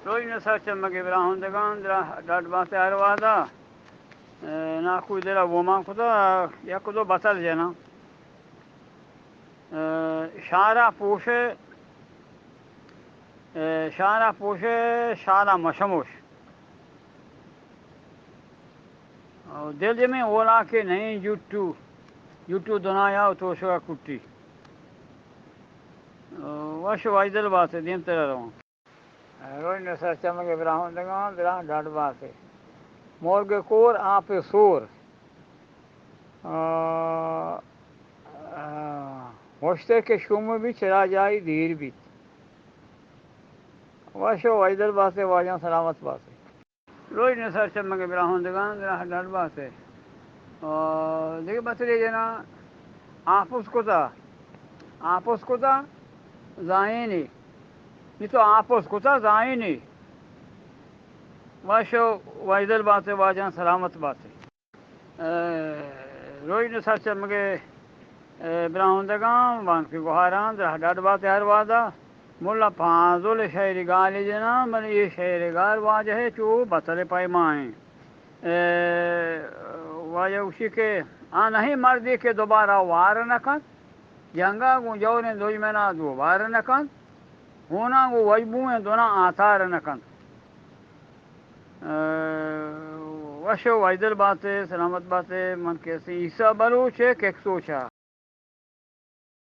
روژ نہ سرچمگے براہندگان، درا ڈڈ بات ہر وہدا۔ اے، ناکو دلا ومان کتا، یک دو بتل جناں۔ اے، شارا پوشے، اے، شارا پوشے، شالا مشموش۔ او دل جمیں اولا کے نہیں جٹو، جٹو دنایا و توشگا کٹی۔ او وش وائدل بات دیم ترا رواں۔ روژ نہ سرچمگے براہندگان، دراں ڈڈ بات۔ مرگ کور آپ سور۔ آ، آ، ہوشتے کہ شوم بھی چرا جائی دیر بیت۔ وش و وائدل بات، واجان سلامت بات۔ روژ نہ سرچمگے براہندگان، دراہ ڈڈ بات۔ آ، دگہ بتلے جناں آپس کتا، آپس کتا زائینی۔ نی تو آپس کتا زائینی۔ وش و وائدل بات، واجان سلامت بات۔ اے، روژ نہ سرچمگے، اے، براہندگان، وانکی گوہاران، دراہ ڈڈ بات ہر وہدا۔ ملا پانزل شعر گالے جناں، من اے شعر گال واجہ چو بتل پیمائیں۔ اے، واجہ گوشی کہ آ نہیں مردے کہ دوبارہ وار نہ کنت، جنگا گوں جوریں دژمنا دوبار نہ کنت، ہونا گوں وجبوئیں دنا آتار نہ کنت۔ اے، وش و وائدل باتے، سلامت باتے، من کیسے عیسیٰ بلوچ ہے کیک سوچا۔